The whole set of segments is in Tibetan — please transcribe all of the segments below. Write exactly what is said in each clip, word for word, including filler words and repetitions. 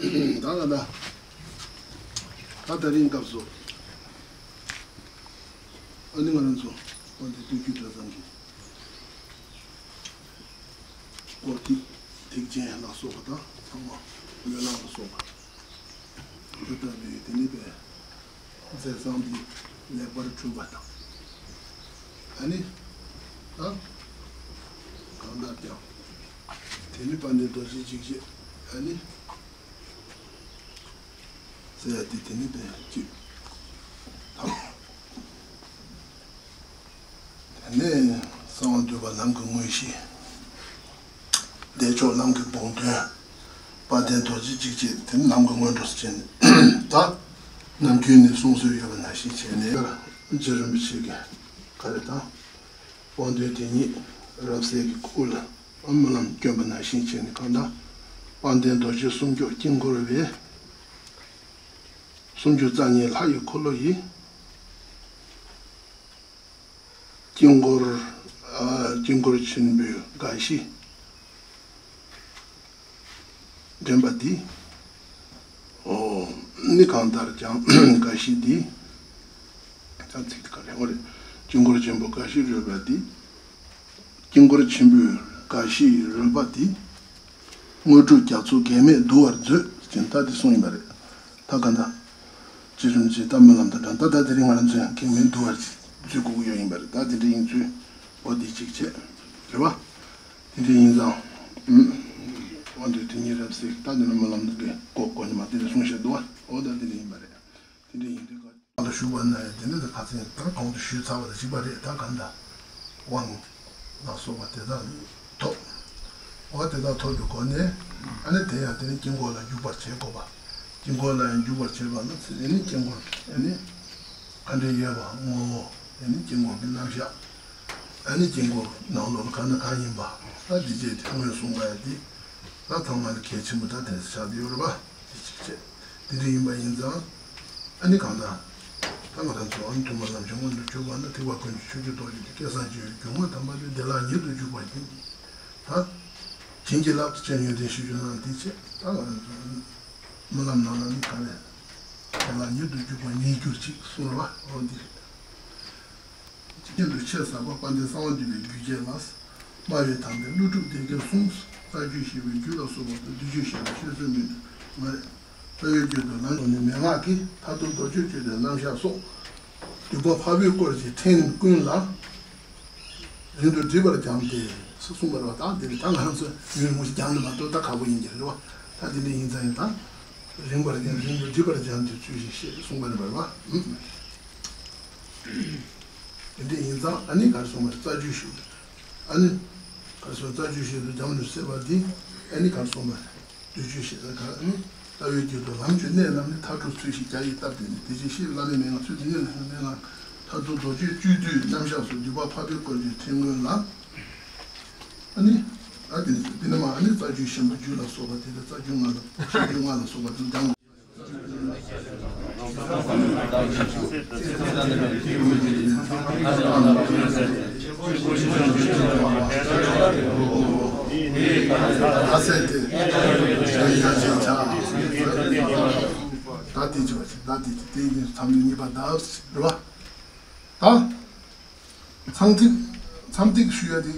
ད་ང་ད་ད་ད་རིང་སྐབས་སུ་ཨ་ནི་ང་རང་ཚོ་དཔལ་ལྡན་སྟོད་རྒྱུད་གྲྭ་ཚང་གི་སྐོར་ཐིག་ཐེག་ཆེན་ལ་སོགས་པ་དང་ཚང་མ་སྨོན་ལམ་ལ་སོགས་པ་དེ་ལྟ་བུའི་དེ་ནི་པའི་མཛད་བཟང་འདི་ལེགས་པར་གྲུབ་པ་དང་། ཨ་ནི་ད་གང་ལྟར་ཀྱང་དེ་ནི་དཔལ་ལྡན་རྡོ་རྗེ་འཇིགས་བྱེད་ཨ་ནི། ཟེར་ཡ་དེ་དེ་ནི་དེ་གཅིག་དང་། དེ་ནས་གསང་བ་འདུས་པ་ལམ་གྱི་དངོས་གཞི། བདེ་མཆོག་ལམ་གྱི་དགོངས་དོན། དཔལ་ལྡན་རྡོ་རྗེ་འཇིགས་བྱེད་དེ་ནི་ལམ་གྱི་སྔོན་འགྲོ་ཟེར་བྱས་ནས་ད་ནམ་རྒྱུན་ནས་གསུང་སྲོལ་ཡོད་པ་ནང་བཞིན་བྱས་ནས་རྗེ་རིན་པོ་ཆེ་གི་ག་རེ་དང་། དབང་དོན་དེ་ཉིད་རབ་གསལ་གྱི་སྐུ་ལ་སྨོན་ལམ་བསྐྱོན་པ་ནང་བཞིན་བྱས་ནས་གང་ལྟར་དཔལ་ལྡན་རྡོ་རྗེ་སུམ་མཆོག་དཀྱིལ་འཁོར་བའི་སུམ་ཅུ་རྩ་གཉིས་ལྷ་ཡི་འཁོར་ལོ་ཡི་དཀྱིལ་འཁོར། ཨ། དཀྱིལ་འཁོར་ཆེན་པོའི་དགའ་བཞི་འདྲེན་པ་འདི། ཨོ། ནི་གང་ལྟར་ཀྱང་དགའ་བཞི་འདི། ད་ཚིག་དེ་ག་རེ་འོ་རེད། དཀྱིལ་འཁོར་ཆེན་པོ་དགའ་བཞི་རོལ་པ་འདི། དཀྱིལ་འཁོར་ཆེན་པོའི་དགའ་བཞི་ཡི་རོལ་པ་འདི། དངོས་གྲུབ་རྒྱ་མཚོ་གེགས་མེད་འདུ་བར་མཛོད་ཅེས་ད་དེ་གསུངས་ཡིན་པ་རེད། ད་ག་འདྲ། ཅི་རིམ་གྱིས་ད་སྨོན་ལམ་དང་འདྲ་ད་ད་དེ་རིང་ང་རང་ཚོས་ཡང་གེགས་མེད་འདུ་བར་མཛོད་དགོས་ཀྱི་ཡོད་ཡིན་པ་རེད། ད་དེ་འདྲ་ཡིན་ཚུལ་འོ་དེ་གཅིག་བྱས། རེད་བ། དེ་འདྲ་ཡིན་ཙང་། ཨུམ། འོ་འདི་དེ་ཉིད་རབ་གསལ་གྱི་ད་འདི་ནི་སྨོན་ལམ་འདི་གི་གོ་གོ་ཉི་མ་དེ་འདྲ་གསུངས་བཞག་འདུག་བ། འོ་ད་དེ་འདྲ་ཡིན་པ་རེད། དེ་འདྲ་ཡིན་དུས་ག་ང་ལ་ཞུགས་པ་ན་ཡང་དེ་ནི་ད་ཁ་སང་ད་གོང་དུ་ཞུས་ཚར་བ་དང་གཅིག་པ་རེད། ད་གང་ལྟར་དབང་ལ་སོགས་པ་དེ་དག་ཐོབ། འོ་དེ་དག་ཐོབ་པའི་སྒོ་ནས་ཨ་ནི་དེ་ཡང་དེ་ནི་དཀྱིལ་འཁོར་ལ་འཇུག་པར་བྱེད་དགོས་པ། དཀྱིལ་འཁོར་ལ་ཡང་འཇུག་པར་བྱེད་པ་ན་ཚེ་དེ་ནི་དཀྱིལ་འཁོར་ཨ་ནི་ག་འདྲ་ཡོད་པ་ངོ་བོ་དེ་ནི་དཀྱིལ་འཁོར་གྱི་རྣམ་གཞག་ཨ་ནི་དཀྱིལ་འཁོར་ནང་ལོགས་ལ་གང་དང་གང་ཡིན་པ་ད་འདི་རྗེས་དེ་སྔོན་གསུངས་པ་ཡང་འདི་ད་ཚང་མ་ལ་གལ་ཆེན་པོ་ད་དེ་ཆགས་བསྡད་ཡོད་རེད་པ། དེ་གཅིག་བྱས། དེ་འདྲ་ཡིན་པ་ཡིན་ཙང་། ཨ་ནི་གང་ལྟར། ད་ང་རང་ཚོ་ཨ་ནི་ཐུན་མོང་ལམ་གྱི་སྔོན་དུ་འཇུག་པ་ན་ཐེག་པ་ཀུན་གྱི་ཆུ་སྐྱེས་རྡོ་རྗེ་སྟེ། སྐལ་བཟང་སྤྱོད་པའི་རྒྱུ་དངོས་དམ་པ་ལས། བདེ་བླག་ཉིད་དུ་འཇུག་པ་ཡིན། ད། བྱིན་གྱིས་བརླབ་ཏུ་སྤྱན་ཡོན་ཏན་ཞེས་བརྗོད་ན་དེ་བྱས། ད་ང་རང་ཚོ་སྨོན་ལམ་ནང་ལ་ནི་ག་ལས། བདེ་བླག་ཉིད་དུ་འཇུག་པ་ཉིད་གྱུར་ཅིག་གསུངས་པ་འོ་འདི་རེད། སྤྱི་མདོ་ཆེ་ས་པ་དཔལ་ལྡན་གསང་བ་འདུས་པའི་རྒྱུད་རྒྱལ་ལ། སྨྲ་བའི་དམ་པས་ཀླུ་སྒྲུབ་སྡེ་བརྒྱད་གསུངས། རྩ་རྒྱུད་བཤད་པའི་རྒྱུད་ལ་སོགས་པ་དང་བསྡུས་རྒྱུད་བཤད་པའི་བཤད་སྲོལ་མི་འདུག་མ་རེད། རྩ་བའི་རྒྱུད་དུ་ལམ་དུ་ནི་མན་ངག་གིས་མཐར་ཐུག་རྡོ་རྗེར་སྤྱོད་པའི་རྣམ་གཞག་སོགས། སྡིག་པ་ཕ་བུའི་སྐོར་གྱི་ཕྲེང་རིམ་ཀུན་ལ། རིང་དུ་བསྒྲིབས་པར་སྦྱངས་ཏེ། གསུངས་པ་རེད་བ། ད་འདི་ནི་ད་ང་རང་ཚོ་ཡུན་རིང་པོ་ཞིག་སྦྱངས་ནས་མ་གཏོགས་ད་ཁག་པོ་ཡིན་གྱི་རེད་བ། ད་འདི་འདྲ་ཡིན་ཙང་ཡང་ད། རིང་བར་སྦྱངས་རིང་དུ་བསྒྲིབས་པར་སྦྱངས་ཏེ་ཚུལ་བཞིན་བཤད་གསུངས་པ་རེད་བ། དེ་འདྲ་ཡིན་ཙང་ཨ་ནི་ག་རེ་གསུངས་པ་རེད། རྩ་རྒྱུད་ཞུ། ཨ་ནི་ག་རེ་གསུངས། རྩ་རྒྱུད་བཤད་དུ་སྦྱངས་ནས་བསད་པ་འདི་ཨ་ནི་ག་རེ་གསུངས་པ་རེད། བསྡུས་རྒྱུད་བཤད་ན་ག་ཨ་ནི་ལྟ་བའི་རྒྱུད་དུ་ལམ་གྱི་གནད་རྣམས་ནི། མཐར་ཐུག་ཚུལ་བཞིན་རྒྱ་ཡིས་བཏབ་སྟེ་ནི། དེ་བཞིན་གཤེགས་བླ་མའི་མན་ངག་ཚུལ་དེ་ཉིད་ལ་གནས་ལ། མཐར་ཐུག་རྡོ་རྗེ་བཅུད་བསྡུས་རྣམ་གཞག་སོགས། སྡིག་པ་ཕ་བུའི་སྐོར་གྱི་ཕྲེང་ཀུན་ལ། ཨ་ནི། ཨ་དེ་ནི་དེ་ནི་མ་ཨ་ནི་རྩ་རྒྱུད་ཆེན་པོ་རྒྱུད་ལ་སོགས་པ་དེ་ལ་རྩ་རྒྱུད་ལྔ་ལ་བཤད་རྒྱུད་ལྔ་ལ་སོགས་པ་དེ་སྦྱང་དགོས། ད་དེ་ཅི་བ་ཞིག་ད་དེ་ཅི་དེ་ཡིན་མཚམས་གཉིས་པ་ད་རེད་བ། ད། ཚངས་ཐིག་ཚངས་ཐིག་ཞུ་ཡ་དེ།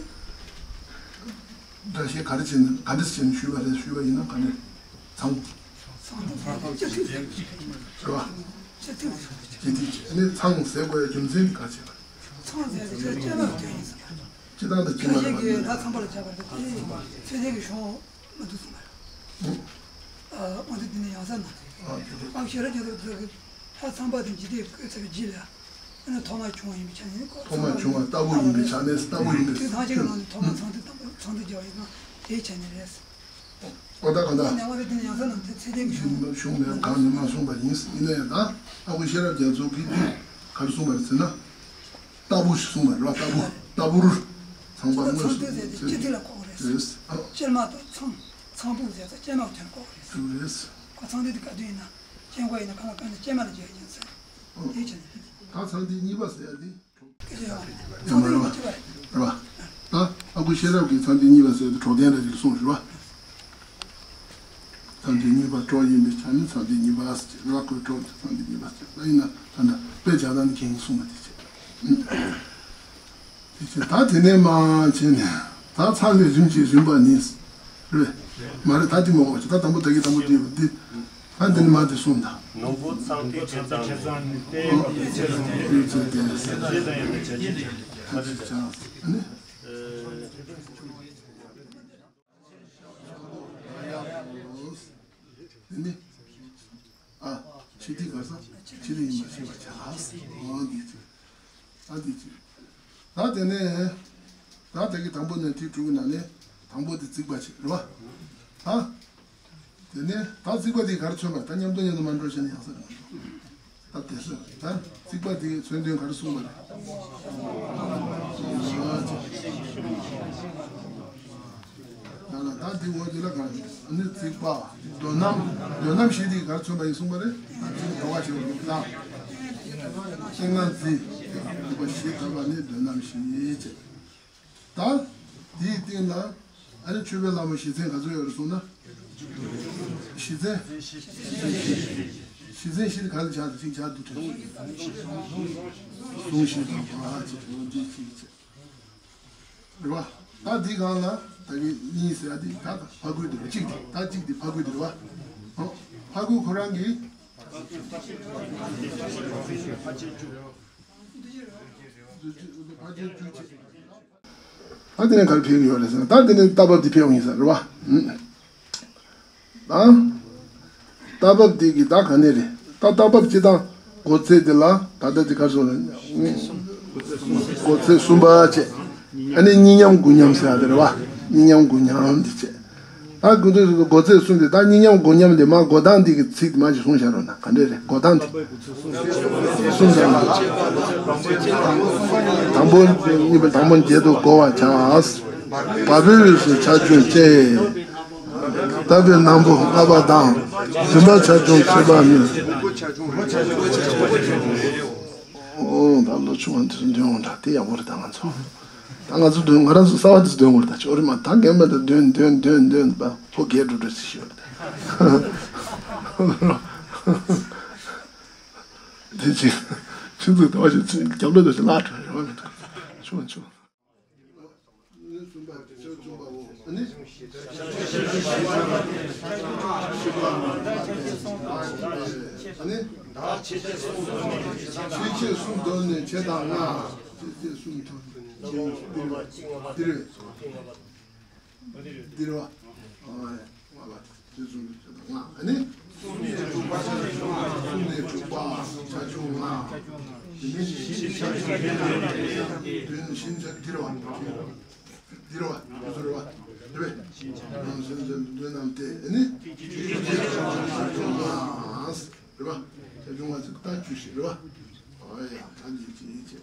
འདྲ་ཞིག་ག་རེ་བྱས་ནས་ག་འདྲ་བྱས་ནས་ཞུས་པ་རེད། ཞུས་པ་ཡིན་ན་ག་འདྲ། ཚངས། ཚངས་ཐིག་ཚངས་ཐིག་ཟེར་བ། སྤྱི་ཐིག་ཟེར་བ། སྤྱི་ཐིག་ནི་ཚངས་ཟེར་དགོས་ཡ་རྒྱུ་མཚན་ག་རེ་བྱས་པ་རེད། ཚངས་ཟེར་དེ་ཚོའི་སྐྱེས་མ་དོན་ཡིན་ཟེར་བ། སྤྱི་བཏང་དང་སྐྱེས་མ་རེད་བ། ཁ་ཤས་ཀྱིས་ལྷ་ཚངས་པར་བྱ་བ་རེད་དེ། ཚེ་འདས་ཀྱི་གཞུང་མ་འདུག་གསུངས་པ་རེད། ཨ་དབང་དུ་འདི་ནི་ཡང་ས་ན། ཨ་ཤེས་རབ་རྒྱ་མཚོ་ལྷ་ཚངས་པ་དང་འཇིག་རྟེན་བཀོད་ཚར་བའི་རྗེས་ལ། ཨ་ནི་ཐོག་མར་བྱུང་བ་ཡིན་པའི་ཆ་ནས་ཁོ། ཐོག་མར་བྱུང་བ་ལྟ་བུ་ཡིན་པའི་ཆ་ནས་ལྟ་བུ་ཡིན་པའི། དེ་ཐམས་ཅད་ཀྱི་ནང་ནས་ཐོག་མར་ཚངས་ཐིག་དང་པོ་ཚངས་ཐིག་སྦྱར་བ་ཡིན་ན་དེའི་ཆ་ནས་རེད། ཨོ་ད་ག་འདྲ། ནང་པ་རེད། དེ་ནི་ཡང་ས་ནང་དེ་ཚེ་འདས་ཀྱི་གཞུང་། གཞུང་ནས་གང་ནས་མ་གསུངས་པ་ཡིན། ཡིན་ན་ཡང་ད་ཨ་ཁུ་ཤེས་རབ་རྒྱ་མཚོ་གིས་འདི་ག་རེ་གསུངས་པ་རེད་ཟེར་ན། ལྟ་བུ་ཞིག་གསུངས་པ་རེད་བ། ལྟ་བུ་ལྟ་བུར། ཚངས་པ་དངོས་སུ་ཚངས་ཐིག་ཟེར་དེ་སྤྱི་ཐིག་ལ་གོ་གི་རེད། རེད། ཨ། སྐྱེས་མ་དང་ཚངས། ཚངས་བུག་ཟེར་ཚེ་སྐྱེས་མ་དོན་གོ་གི་རེད། རེད། ཁོ་ཚངས་ཐིག་དེ་ག་དུས་ཡིན་ན་སྐྱེས་འགོ་ཡིན་ན་གང་ལ་གང་ལ་སྐྱེས་མ་ལ་སྦྱར་ཡིན་ཟེར། དེའི་ཆ་ནས། ད་ཚངས་ཐིག་གཉིས་པ་ཟེར་ཡ་དེ། ཚངས་ཐིག་གཉིས་པ་རེད་བ། ད་ཨ་ཁུ་ཤེས་རབ་ཀྱིས་ཚངས་ཐིག་གཉིས་པ་ཟེར་དེ་གྲོགས་ལྡན་རེད་ཅེས་གསུངས་རེད་བ། ད་ ཚངས་པའི་གཉིས་པ་གྲོགས་ཡིན་པའི་ཆ་ནས་ཚངས་པའི་གཉིས་པ་ཟེར་གྱི་རེད་བ། ཁོའི་གྲོགས་ཀྱི་ཚངས་པའི་གཉིས་པ་ཟེར་གྱི་རེད་བ། ཡིན་ན་ད་ལྟ་དཔེ་བྱ་དང་ནི་ཁྱེད་ཀྱིས་གསུངས་པ་དེ་བྱས། དེ་བྱས་ད་དེ་ནས་མར་བྱས་ནས་ད་ཚར་ནས་རིམ་གྱིས་རིམ་པ་ནི་རེད། མ་རེད། ད་དེ་མ་འོ་ཅི་ད་དང་པོ་ད་གི་དང་པོ་དེ་ཡོད་དེ། ད་དེ་ནས་མར་དེ་གསུངས་དང་། ནོར་བུ་ཚངས་པའི་ཆེ་ཚང་ནས། ཨོ། ཡོད་ཚད་དེ། ཨ་ནི། དེ་ནི། ཨ། ཆོས་དེ་ག་ས་ཆོས་དེ་ཡིན་པ་ཤེས་པར་བྱ། འོ་འདི་ཅི། ཨ་འདི་ཅི། ད་དེ་ནས། ད་དེ་གི་དང་པོ་ནས་དེ་དྲུག་གི་ནང་ནས་དང་པོ་དེ་རྩིག་པ་ཅིག་རེད་བ། ད། དེ་ནས་ད་རྩིག་པ་དེ་ག་རེ་མཚོན་པ། ད་མཉམ་དུ་མཉམ་དུ་མ་འགྲོ་བྱས་ནས་ཡང་ས་རེད། ད་དེ་སོ་ད་རྩིག་པ་དེའི་མཚོན་དོན་ག་རེ་གསུངས་པ་རེད། ད་ལ་ད་དེ་འོག་དེ་ལ་ག་རེ་ནི་རྩིག་པ། འདོད་རྔམ། འདོད་རྔམ་བཞི་དེ་ག་རེ་མཚོན་པ་ཡིན་གསུངས་པ་རེད། ད་རྩིག་འདོད་པ་བྱེད་པ་ལ། སྤྱན་སྔ་རྩིས། འདོད་པ་བཞི་དག་པ་ནི་འདོད་རྔམ་བཞི་བྱས། ད། དེའི་སྟེང་ལ། ཨ་ནི་མཆོད་པའི་ལྷ་མོ་བཞི་ཚན་ག་ཚོད་ཡོད་རེད་གསུངས་ན། བཞི་ཚན། བཞི་ཚན་བཞི་ནི་ག་རེ་ཆགས་འདུག་གཅིག་ཆགས་འདུག་དྲན། གཟུངས་བཞི་དང་བར་ཆད་འདི་གཅིག་བྱས། རེད་བ། ད་འདི་སྒང་ལ་ད་གི་གཉིས་ཟེར་ཡ་འདི་ད་ཕ་རྒོད་འདི་རེད། གཅིག་འདི་ད་གཅིག་འདི་ཕ་རྒོད་འདི་རེད་བ། ཨོ། ཕ་རྒོད་ཁོ་རང་གི། ཕ་རྒོད་བཅུ་བྱས། ད་དེ་ནས་ག་རེ་ཕེབས་ཀྱི་ཡོད་རེད་ཟེར་ན། ད་དེ་ནས་རྟ་བབས་འདི་ཕེབས་ཡོང་ཡིན་ཟེར་རེད་བ། ཨ། རྟ་བབས་འདི་གི་ད་ག་ནས་རེད། ད་རྟ་བབས་སྤྱི་དང་སྒོ་རྩེ་འདི་ལ་ད་ལྟ་འདི་ག་རེ་ཟེར་ན། སྒོ་རྩེ་གསུམ་པ་བྱས། ཨ་ནི་གཉིས་མཉམ་དགུ་མཉམ་ཟེར་ཡ་དེ་རེད་བ། གཉིས་མཉམ་དགུ་མཉམ་འདི་བྱས། ད་སྒོ་རྩེ་སྒོ་རྩེ་གསུམ་དེ་ད་གཉིས་མཉམ་དགུ་མཉམ་དེ་མ་སྒོ་དང་འདི་གི་ཚིག་དེ་མ་ཅིག་གསུངས་བཞག་རོགས་གནང་། ག་འདྲས་རེད། སྒོ་དང་འདི། གསུམ་དང་། དང་པོ་གཉིས་པ་དང་པོ་འབྱེད་དུ་བསྒོ་བར་བྱ། བ་སྤུའི་དབུས་སུ་ཆ་ཆུང་བཅས། རྟ་བབས་སྣམ་བུ་ལྔ་པ་དང་། བདུན་པ་ཆ་ཆུང་བཅུ་པ་ནི། ཨོ་ད་ལོ་ཆུང་བ་འདི་ཚོ་འདོན་འོང་འདྲ། དེ་ཡག་པོ་རེད། ད་ང་ཚོ། ད་ང་ཚོ་འདོན། ང་རང་ཚོ་གསར་བ་འདི་ཚོ་འདོན་དགོས་རེད། ད་ཅོ་རི་མ་ད་རྒན་མ་ད་འདོན་འདོན་འདོན་འདོན་པ་ཕོ་རྒས་འགྲོ་འགྲོ་ཅིག་ཤོད་རེད། དེ་ཅིག་ཁྱེད་ཚོ་ད་བ་ཞིག་རྒྱབ་ལོག་ཏུ་ཞིག་བརླག་འགྲོ་རེད་བ། མི་འདུག་ཆུང་ཆུང་། ཨ་ནི། ཨ་ནི། ཆོས་ཆེན་གསུམ་དོར་ནས་ཕྱེད་དང་ལྔ། ཆོས་ཆེན་གསུམ་དོར་ནས་ཕྱེད་དང་ལྔ། འདི་རེད། འདི་རེད་བ། ཨ་ལྔ་པ་དེ་གསུམ་དོར་ནས་ཕྱེད་དང་ལྔ། ཨ་ནི། གསུམ་ནས་དྲུག་པ་ཆ་ཆུང་ལྔ། དེ་ནས་བཞི་ཆ་ཆུང་བདུན། བཞི་ཆ་འདི་རེད་བ། འདི་རེད་བ། འདི་ཚོ་རེད་བ། རེད་པས། ཨང་སོན་སོན་འདོན་རྣམས་ཏེ་ཨ་ནི། ཆ་ཆུང་ལྔ། རེད་བ། ཆ་ཆུང་ལྔ་ཚིག་ད་བཅུ་ཞིག་རེད་བ། ཨ་ཡ་ད་འདི་ཅི་ཡིན་ཅེ།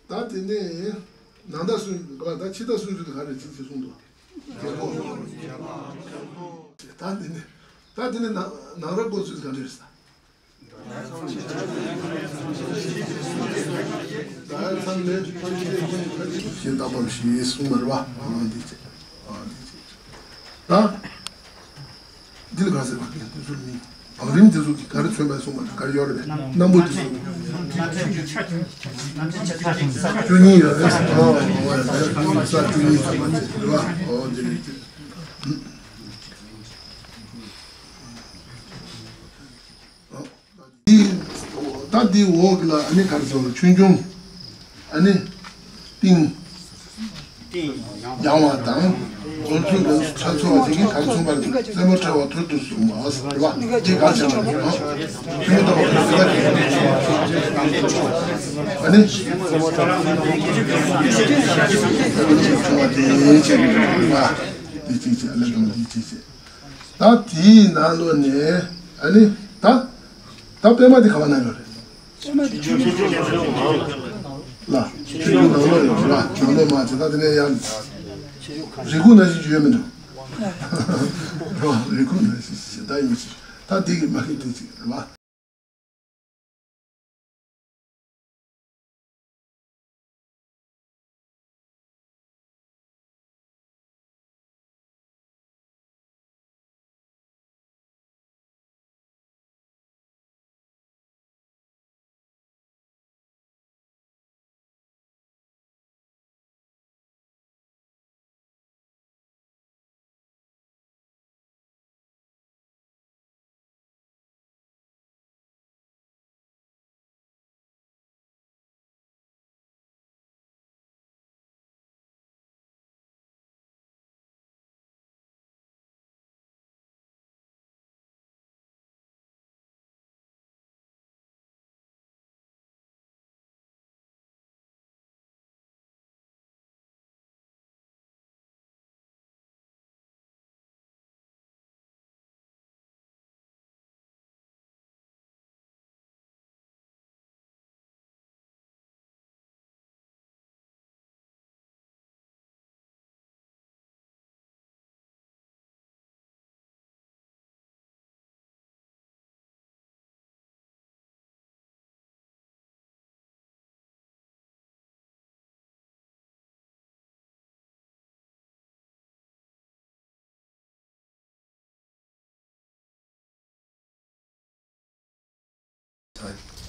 ད་དེ་ནས་ནང་ཟླ་སུམ་ཅུ་ད་ཕྱི་ཟླ་སུམ་ཅུ་དེ་ག་རེ་ཅི་ཅི་གསུངས་འདུག་རྒྱལ་པོ། ད་དེ་ནས་ད་དེ་ནས་ནང་ནང་རབ་སྒོ་ཚུལ་ག་འདྲ་རེད་ཟེར། ད་མཚམས་ནས་ཤིང་རྟ་བབས་ཤིང་གསུངས་པ་རེད་བ། འདི་བྱས། འདི་བྱས། ད། འདི་ལ་ག་ཟེར་བ་དེ་ཚོ་མིང་། བང་རིམ་དེ་ཚོ་གི་ག་རེ་མཚོན་པ་གསུངས་པ་ག་རེ་ཡོད་རེད་པས། སྣམ་བུ་དེ་ཚོ་བཅུ་གཉིས་ཡོད་རེད། ས་བཅུ་གཉིས་ཚང་མ་བྱས་རེད་བ། འོ་དེ་རེད། འདི། ད་འདིའི་འོག་ལ་ཨ་ནི་ག་རེ་ཟེར་བ། ཆོས་འབྱུང་། ཨ་ནི། ཏིང་། ཡང་བ་དང་། རྡོ་རྗེ་ལ་ཆ་ཚང་བ་ཞིག་གིས་ག་རེ་གསུངས་པ་རེད། རྩེ་མོ་ཕྲེང་བ་ཐུར་དུ་གསུངས་པ་རེད་བ། འདི་ག་ཆ་ན་རེད་བ། ཐུན་མོང་ཐོག་པ་རེད་བ། ཨ་ནི། རྩེ་མོ་ཕྲེང་བ་དེ་ཡིན་ཅེས་རེད་བ། འདི་གཅིག་བྱས། ཨ་ལས་དང་འདི་གཅིག་བྱས། ད་དེའི་ནང་ལོགས་ནས་ཨ་ནི་ད། ད་པད་མ་དེ་ག་བ་ན་ཡོད་རེད། པད་མ་དེ་ཆོས་འབྱུང་ལ་ཆོས་འབྱུང་ནང་ལོགས་ཡོད་རེད་བ། ནང་ལོགས་མ་བྱས་ད་དེ་ནས་ཡང་རེ་སྒུག་ནང་བཞིན་ཅིག་ཡོད་མི་འདུག་རེ་སྒུག་ནང་བཞིན་ཞིག་ད་ཡིན་ཅིག་ད་དེ་གི་མ་ཧི་དེ་ཅིག་རེད་བ།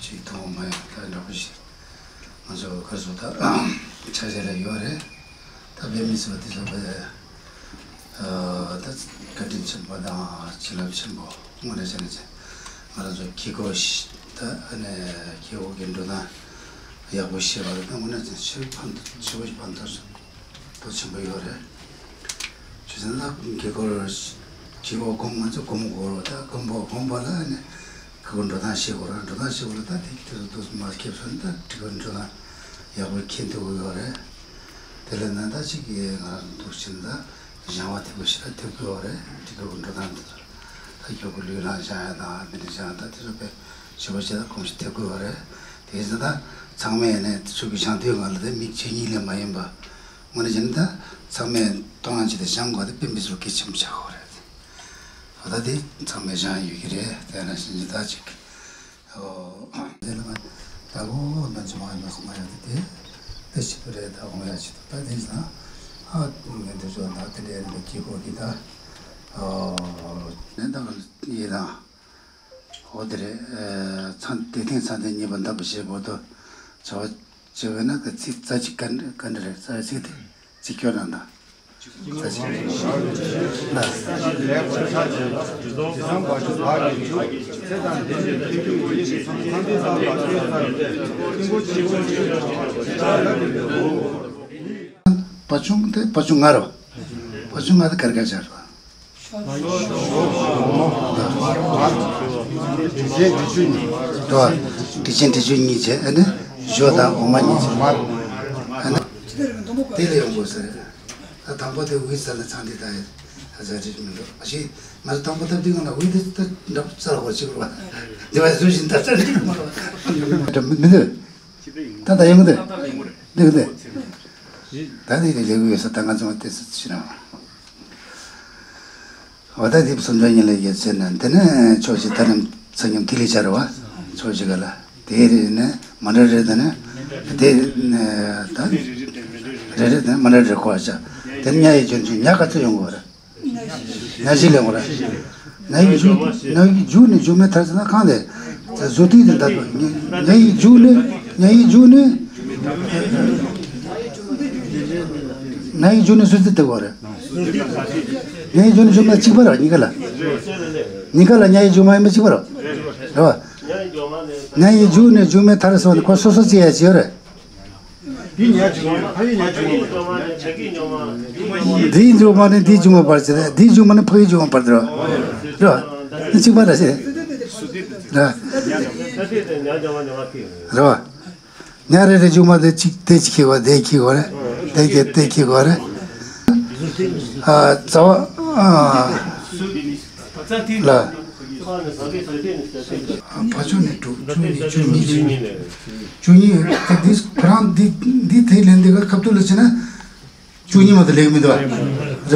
གཅིག་མཐོང་མ་ཡོང་ད་འདྲ་པོ་ཞིག་ང་ཚོ་ག་རེ་ཟེར་ད་ཆ་ཤས་ལ་ཡོད་རེད། ད་དཔེ་མི་སྲིད་པ་དེ་ཚོ་དཔེ་ད་བཀའ་དྲིན་ཆེན་པོ་དང་བྱིན་རླབས་ཆེན་པོ་དངོས་གནས་བྱས་ན་ཅིག་ང་རང་ཚོ་དཀྱིལ་འཁོར་ཞིག་ད་ཨ་ནི་དཀྱིལ་འཁོར་གྱི་འགྲོ་སྟངས་ཡག་པོ་ཤེས་པ་རེད། ད་དངོས་གནས་ཅིག་ཆེས་ཕན་ཐོགས་ཆེ་བོ་ཞིག་ཕན་ཐོགས་ཆེན་པོ་ཡོད་རེད། ཆུ་ཚན་ལ་དཀྱིལ་འཁོར་དཀྱིལ་འཁོར་སྒོམ་ང་ཚོ་སྒོམ་དགོས་རེད། ད་སྒོམ་པ་སྒོམ་པ་ལ་ཨ་ནི། ཁ་ཁོ་འགྲོ་སྟངས་ཤེས་དགོས་ར། འགྲོ་སྟངས་ཤེས་དགོས་ལ་ད་དེ་དེ་ཚོ་དུས་མ་ཁེབས་སོང་ད་དཀྲིག་པ་འགྲོ་སྟངས་ཡག་པོ་མཁྱེན་ཐུབ་ཀྱི་ཡོད་རེད། དེ་ལས་ན་ད་ཅིག་གིས་ང་རང་འདུག་ཕྱིན་ད་སྦྱང་བ་དེ་པོ་ཞིག་ལ་ཐུབ་ཀྱི་ཡོད་རེད། དཀྲིག་པ་འགྲོ་སྟངས་དེ་ཚོ་ད་ཁྱོད་ཀྱི་ལུས་ལ་སྦྱང་ཡ་དང་དེ་འདྲ་སྦྱང་ད་དེ་ཚོ་དཔེ་ཞེ་པོ་ཞིག་ད་གོམས་གཤིས་ཐེབས་ཀྱི་ཡོད་རེད། དེ་ཚོ་ད་ཚང་མས་ནས་ཆུ་གི་སྦྱང་དུས་ང་ལ་དེ་མི་ཆོས་ཉིད་ལས་མ་ཡིན་པ། དངོས་གནས་བྱས་ན་ད་ཚང་མས་གཏོང་ཡ་ཅིག་དེ་སྦྱང་དགོས་དེ་དཔེ་མི་སྲིད་གལ་ཆེན་པོ་ཆགས་ཀྱི་ཡོད་རེད། འོ་ད་དེ་ཚང་མས་སྦྱང་ཡོད་ཀྱི་རེད། དེ་ན་ཕྱིན་ཅི་ད་ཅིག་ཨོ། དེ་ལ་མ་ད་གོ་ན་ཅི་མ་ཡོང་སོང་ང་ཡོད་དེ་དེ་ཞིག་པུ་རེད། ད་འོང་ཡ་ཅིག་ད་དེ་ན་ཨ་ངས་འདི་ཚོ་ད་དེ་འདྲའི་རིམ་པ་སྐྱེ་ཁོ་གི་ད་ཨོ་ནན་ད་ཡི་ད་འོ་དེ་རེད། ཚང་དེ་ཐེངས་ཚང་དེ་ཉེས་པ་འདབ་པ་ཞེས་པོ་དོ་བྱ་བ་བྱེད་པས་ན་ཀ་ཚིག་རྩ་གཅིག་ག་འདྲ་ག་འདྲ་རེད། རྩ་ཚིག་དེ་ཚིག་སྐྱོར་དང་དང་། པ་ཆུང་དེ་པ་ཆུང་ང་རེད་པ། པ་ཆུང་ང་དེ་གར་གར་བྱ་རེད་པ། དྲི་ཆེན་དྲི་ཆུ་གཉིས་བྱས་ཨ་ནི་ཞོ་དང་འོ་མ་གཉིས་བྱས་ཨ་ནི། དེ་ལས་ཡོང་དགོས་ཟེར། ད་དང་པོ་དེ་འོད་གསལ་ལ་ཚང་དེ་ད་ཡ་ཟ་རེད་མི་འདུག་ཨ་ཞེ་ང་ཚོ་དང་པོ་སྟབས་བདེ་ངང་ལ་འོད་དེ་ད་འདྲ་པོ་རྩ་ལ་གོ་ཅིག་རུ་བ་དེ་བ་བཟོ་བཞིན་ད་རྩ་ལ་ཅིག་མ་རུ་བ་མི་འདུག་ད་ད་ཡོང་གི་འདུག་འདུག་འདུག་ད་དེ་ལས་ལས་འོད་གསལ་ད་ང་ཚོ་དེ་ཚོ་ཕྱི་ནང་། འོ་ད་དེ་བསམ་བྱ་ཉིད་ལ་ཡོད་ཚེ་ན་དེ་ནས་ཕྱོགས་ཞིག་ད་ནི་ཚ་སྙོམས་ཐིག་ལེ་ཆ་རུ་བ་ཕྱོགས་ཞིག་ག་ལ་དེ་རེད་ནས་མ་འདྲ་རེད། ད་ནི་དེ་ད་རེད་རེད་ད་ནི་མ་འདྲ་རེད་གོ་བ་ཆ་དེ་ནི་ཉ་ཡི་རྒྱུན་ཆུ་ཉ་ག་ཚོད་ཡོང་གི་བ་རེད། ཉ་བཞི་ལས་འོང་རེད། ཉ་ཡི་རྒྱུ་ཉ་ཡི་རྒྱུ་ནི་རྒྱུ་མེད་ཐར་ཟེར་ན་གང་ལས་བཟོ་དུས་དེ་འདྲ་ཉ་ཡི་རྒྱུ་ནི་ཉ་ཡི་རྒྱུ་ནི་ཉ་ཡི་རྒྱུ་ནི་སུ་ཚིག་དེ་གོ་རེད། ཉ་ཡི་རྒྱུ་ནི་རྒྱུ་མ་གཅིག་པ་ར་གཉིས་ཀ་ལ། གཉིས་ཀ་ལ་ཉ་ཡི་རྒྱུ་མ་ཡིན་པ་གཅིག་པ་ར། རེད་བ། ཉ་ཡི་རྒྱུ་ནི་རྒྱུ་མེད་ཐར་སོང་ནས་ཁོ་སོ་སོ་བྱེད་ཡ་བྱེད་ཡོད་རེད། འདི་ཉ་རྒྱུ་མ་ཕ་ཡི་ཉ་རྒྱུ་མ། འདིའི་རྒྱུ་མ་ནི་འདིའི་རྒྱུ་མ་བར་བྱེད་རེད། འདིའི་རྒྱུ་མ་ནི་ཕ་ཡི་རྒྱུ་མ་བར་བྱེད་རེད་བ། རེད་བ། འདི་གཅིག་པ་ར་བྱེད། རེད་བ། རེད་བ། ཉ་རེ་རེ་རྒྱུ་མ་དེ་གཅིག་དེ་གཅིག་ཁེགས་པ་དེ་ཁེགས་པ་རེད། དེ་ཁེགས་དེ་ཁེགས་པ་རེད། ཨ་རྩ་བ་ཨ་ལ། ཕ་ཆུང་ནས་དྲུག་བཅུ་གཉིས་བཅུ་གཉིས་བཅུ་གཉིས་དེ་འདི་ཁོ་རང་འདི་འདི་དེ་ལེན་འདི་ག་ཁབ་ཏུ་ལ་ཕྱིན་ན་བཅུ་གཉིས་མ་གཏོགས་ལེགས་མི་འདུག་རེད་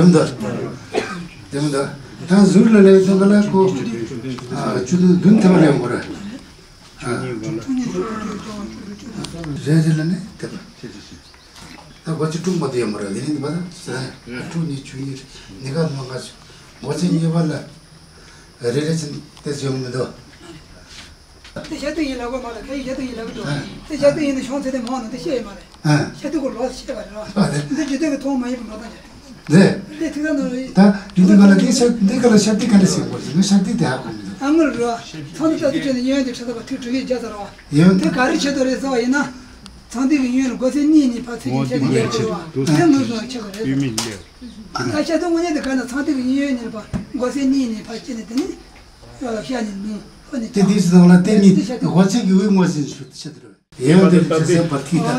མི་འདུག་རེད་མི་འདུག་ད་ཟུར་ལ་ལེགས་འདུག་ག་ལ་ཁོ་ཨ་བཅུ་བདུན་བདུན་ཐེབས་ལེན་དགོས་རེད། རེ་རེ་ལ་ནི་དེ་པ། ད་སྒོ་ཆེ་དྲུག་མ་དེ་ཡོད་མ་རེད། དེ་ནི་འདི་པ་ད་དྲུག་གཉིས་བཅུ་གཉིས་ནི་ག་མ་ང་སྒོ་ཆེ་གཉིས་པ་ལ་རེ་རེ་ཆེན་དེ་ཡོང་མི་འདུག་དེ་ཤ་དུ་ཡིན་ལ་གོ་མ་ལ་ཁ་ཡི་ཤ་དུ་ཡིན་ལ་གོ་དེ་ཤ་དུ་ཡིན་ནི་ཤོང་ཚེ་དེ་མང་ནང་དེ་ཤེས་ཡོད་མ་རེད། ཤ་དུ་གོ་ལོ་ཤེས་པ་རེད་བ། འདི་ཇི་ལྟར་གི་ཐོག་མ་ཡིན་པ་ལོ་དང་ཇི་རེད། འདི་ཐིག་ཐག་ནང་རེད། ད་འདི་འདི་ག་ལ་འདི་ཤ་འདི་ག་ལ་ཤ་འདི་ག་འདྲ་ཞིག་དགོས་ཟེར་ན་ཤ་འདི་དེ་ཧ་གོ་མི་འདུག་ཨ་ངུར་རོ། ཚང་འདི་ལྟ་དུ་བྱས་ནས་གཡོན་དེ་ཁྲི་ཐག་པ་ཐིག་དྲུག་ཡས་བརྒྱ་ཟེར་བ། ཡོན་དེ་ག་རེ་བྱེད་དོ་རེད་ཟེར་བ་ཡིན་ན། ཚང་འདི་གི་གཡོན་ལ་སྒོ་ཚད་གཉིས་གཉིས་ཕར་ཚིག་གི་ཆ་འདི་རྒྱབ་དགོས་བ། དེ་ངོས་བཟུང་ཆེ་བ་རེད། ད་ཤ་དུ་དངོས་གནས་དེ་ག་ན་ཚང་འདི་གི་གཡོན་གཉིས་ལ་ཕར་སྒོ་ཚད་གཉིས་གཉིས་ཕར་བྱས་ནས་དེ་ནི། ཤ་ནི་ནུ། ཧོ་ནི་དེ་དུས་སུ་དང་ལ་དེ་གཉིས་སྒོ་ཚད་ཀྱི་དབུས་ངོས་ཟིན་ཞུ་ཆེ་དེ་རེད། ཡང་དེ་ཆེ་སེ་བར་ཐིག་དང་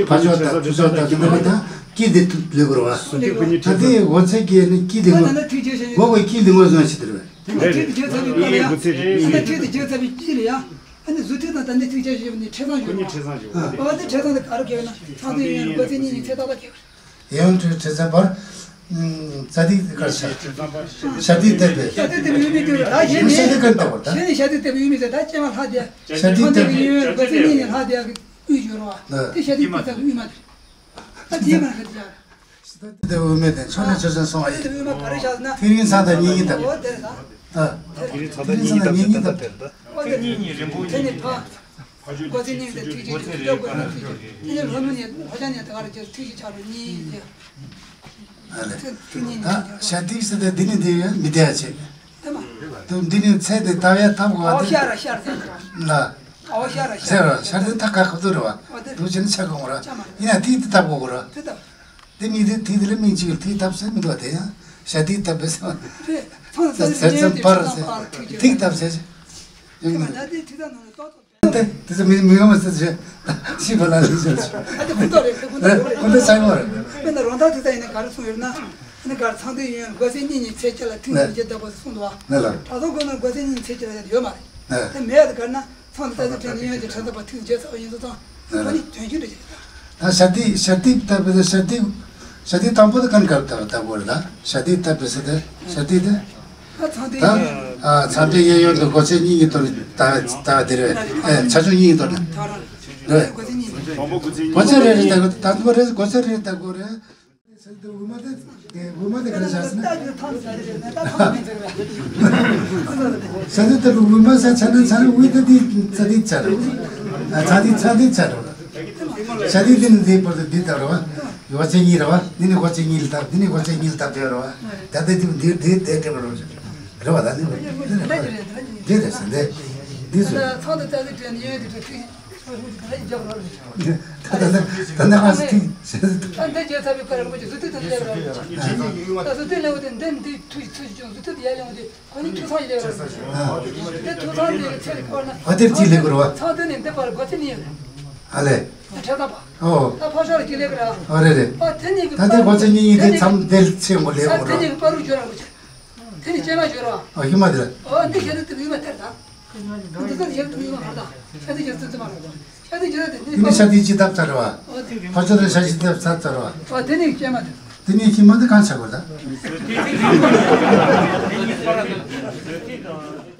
ཕ་ཕྱོགས་དང་ཕུ་ཕྱོགས་དང་དེ་འདྲ་བ་དང་དཀྱིལ་དེ་ཐུབ་ལེ་བར་བ། ད་དེ་སྒོ་ཚད་ཀྱི་ནི་དཀྱིལ་དེ་ངོས་སྒོ་བའི་དཀྱིལ་དེ་ངོས་བཟུང་ཆེ་དེ་རེད། ཐིག་དེ་བརྗོད་ཚར་བའི་སྐབས་ལ་ཡང་། ཨ་ནི་ཐིག་དེ་བརྗོད་ཚར་བའི་དཀྱིལ་ལ་ཡང་། ཨ་ནི་ཟུར་ཐིག་དང་ད་ནི་ཐིག་ཆ་ཞིག་ནི་ཕྲེང་ཚང་ཞིག་ཡོད་པ། ཨ་ནི་ཕྲེང་ཚང་དེ་ག་རེ་བརྒྱབ་ན་ཚང་དེ་ཡོད་ན་སྒོ་ཚད་གཉིས་ནི་ཚད་ཏག་ཏག་བརྒྱབ། ཡང་ཕྲེང་ཚང་བར། རྩ་ཐིག་དེ་གར་ཤར། ཤར་ཐིག་བལྟས་པས། ཤར་ཐིག་བལྟས་པས་དབུས་མའི་དུས་ལ་ད་གཞན་ནི། ཤར་ཐིག་གར་བལྟས་པར་ད། གཞན་ནི་ཤར་ཐིག་བལྟས་པས་དབུས་མའི་ཚད་ད་སྤྱན་མ་ལྷག་དེ། ཤར་ཐིག་ཚང་དེ་བལྟས་གི་ཡོད་ན་སྒོ་ཚད་གཉིས་ནི་ལྷག་དེ་གི་དབུས་ཞུ་རོ་བ། དེ་ཤར་ཐིག་བལྟས་པས་དབུས་མ་དེ། ད་དེ་མ་ལྷག་དེ་ཡ། དེ་དབུ་མའི་སྟེང་ཕྱོགས་ནས་ཆོས་ཅན་སོང་བ་ཡིན། ཨ་ནི་དེ་དབུ་མ་ག་རེ་བཞག་ན། ཐིག་རིང་ཚང་དང་གཉིས་གཉིས་བཏབ། འོ་དེ་རེད་ད། ཨ། ཐིག་རིང་ཚང་དང་གཉིས་གཉིས་བཏབ། ཐིག་གཉིས་གཉིས་རིང་པོ་གཉིས། དེ་ནས་ཕ། སྒོ་ཚད་གཉིས་དང་ཐིག་གཅིག་གཅིག་སྒོ་ཚད་རེ་ཕ་གཉིས་ཐིག་གཅིག་གཅིག་དེ་ནས་ལྷོ་ནུབ་ནས་ལྷོ་བྱང་ནས་ད་ག་རེ་བྱས་ཐིག་གཅིག་ཆགས་རུང་གཉིས་བྱས། ཨ་ལས། ཐིག་ཐིག་གཉིས་ད་གཉིས་ཤ་ཐིག་ཟེར་ཏེ་འདི་ནས་འདི་ཡོད་མི་བདེ་ཡ་བྱེད། དེ་མ། དུ་འདི་ནས་ཚད་དེ་ལྟ་བའི་ཐབས་གོ་བ་ཨོ་དེ། ཤ་ར་ཤར་ཟེར་གྱི་ར། ལ། ཨོ་ཤ་ར་ཤར། ཟེར་ར་ཤར་དེ་ཐག་ཁ་ཁབ་ཏུ་རེད་བ། ཨོ་དེ། དུ་བྱས་ནས་ཆ་གོ་ར། ཡིན་ན་ཐིག་དེ་ཐབས་གོ་གོ་ར། དེ་ད། དེ་མིང་དེ་ཐིག་དེ་ལ་མིང་གཅིག་ལ་ཐིག་ཐབས་ཟེར་མི་འདུག་བ། དེ་ཡང་ཤ་ཐིག་ཐབས་པས་ཟེར་བ། དེ་ཚང་ས་ཟེར་ཚན་པར་ཟེར་ཐིག་ཐབས་ཟེར། ཡང་མིན། དེ་དེ་ཚོ་མི་མི་ཡོང་བ་ཟེར་ཟེར། ཤི་བ་ལ་ལ་ཟེར་ཟེར། ཨ་དེ་ཁོ་ཐག་རེད། དེ་ཁོ་ཐག་རེད། ཁོ་ཐག་ཆགས་ཡོང་བ་རེད། དཔེར་ན་རོང་ཐག་ཐིག་ཐག་ཡིན་ན་ག་རེ་གསུངས་ཡོད་ན། ཨ་ནི་ག་རེ་ཚངས་ཐིག་ཡོན་སྒོ་ཚད་གཉིས་གཉིས་ཚད་གཅིག་ལ་ཐིག་གཉིས་བརྒྱད་བཏགས་པ་གསུངས་འདུག་བ། ལ་ལ། གྲྭ་ཚང་སྒོ་ནང་སྒོ་ཚད་གཉིས་ཚད་གཅིག་ལ་ཡོད་མ་རེད། དེ་མེད་ཡ་དེ་ག་རེ་ན། ཚངས་དང་རྩ་ཚིག་ཕྲད་ནས་ཡོན་གྱི་ཕྲད་མཚམས་པ་ཐིག་བརྒྱད་ཚང་བ་ཡིན་ཙང་ཚང་། ཁོ་ནི་དོན་ཤུགས་འདྲ་ཞིག་རེད། ད་ཤ་ཐིག་ཤ་ཐིག་ལྟ་བུ་དེ་ཤ་ཐིག་ཤ་ཐིག་དང་པོ་དེ་གང་གར་ལྟ་བུ་ལྟ་བུ་རེད་ལ། ཤ་ཐིག་ལྟ་བུ་ཟེར་ཏེ་ཤ་ཐིག་དེ། ད་ཚངས་ཐིག་ད་ཡོན། ཨ་ཚངས་ཐིག་གཡས་གཡོན་དུ་སྒོ་ཚད་གཉིས་ཀྱི་ཐོག་ནས་ལྟ་བ་ལྟ་བ་དེ་རེད། ཨ་ཆ་ཆུང་གཉིས་ཀྱི་ཐོག་ནས་རེད། སྒོ་ཚད་གཉིས་རེད། སྒོ་ཚད་རེ་རེ་ལྟ་དགོས། ད་དུ་མ་རེ་སྒོ་ཚད་རེ་ལྟ་དགོས་རེད། ས་དེ་དབུས་མ་དེ་དེ་དབུས་མ་དེ་ག་རེ་བྱ་ཟེར་ན། ས་དེ་དེ་དབུས་མ་ས་ཆ་ན་ཆ་ན་དབུས་དེ་དེ་ས་དེ་ཆ་རུ། ཨ་ཚ་དེ་ཚ་དེ་ཆ་རུ། ས་དེ་དེ་ནི་དེ་བར་དུ་འདི་ལྟ་རུ་བ། སྒོ་ཚད་གཉིས་རུ་བ། འདི་ནི་སྒོ་ཚད་གཉིས་ལ་ལྟ། འདི་ནི་སྒོ་ཚད་གཉིས་ལ་ལྟ་དེ་རུ་བ། ད་དེ་དེ་འདི་དེ་དེ་དེ་རུ་བ། རེད་བ། ད་འདི་འདི་རེད་ཟེར། འདི་འདི་སུ། ད་ད་ད་ད་ཨ་སི་ཐིག་ད་འདི་རྗེས་ཚ་བའི་བཀའ་རིན་པོ་ཆེ་གཟུགས་ཐིག་ཏུ་སླེབས་ར། ད་གཟུགས་ཐིག་སླེབས་འོ་དེ་འདི་འདི་ཐུགས་ཚུལ་ཅུང་གཟུགས་ཐིག་ཏུ་ཡར་ཡོང་དེ་ཁོ་ནི་ཐུགས་ཚང་ཡི་སླེབས་ར། དེ་ཐུགས་ཚང་དེ་ཚེ་རིང་ཁོ་ན། ཨ་དེར་ཅི་སླེབས་དགོས་ར་བ། ཚང་དེ་ནས་འདི་བར་སྒོ་ཚད་གཉིས་ཡོད་རེད། ཨ་ལས། ཕྲད་མཚམས་པ། ཨོ། ད་ཕར་ཕྱོགས་ལ་ཅི་སླེབས་ར། ཨ་རེད་རེད། ཨ་དེ་ནས་ཀྱི་ད་དེ་སྒོ་ཚད་གཉིས་གཉིས་དེ་མཚམས་དེ་ཚེ་མགོ་སླེབས་དགོས་ར། དེ་ནས་ཀྱི་པ་རུ་བརྗོད་ར་མགོ་ཚད། དེ་ནི་སྐྱེས་མ་བརྗོད་ར། ཨ་ཧི་མ་དེ་ལ། ཨོ་འདི་ཤ་ཐིག་དེ་དབུས་མ་དེར་ད། འདི་ཚོ་ཡར་དུ་ཡོང་བ་ད། ཤ་ཐིག་ཡར་དུ་ཙམ་མ་རེད། ཤ་ཐིག་ཡར་དུ་འདི། དེ་ནི་ཤ་ཐིག་ཅི་ཐབས་ཚར་བ། ཨོ་དེ། ཕར་ཕྱོགས་ལ་ཤ་ཅི་ཐབས་ཚར་ཚར་བ། ཨོ་དེ་ནི་སྐྱེས་མ་དེ། དེ་ནི་ཧི་མ་དེ་གང་ཆགས་པ་ད།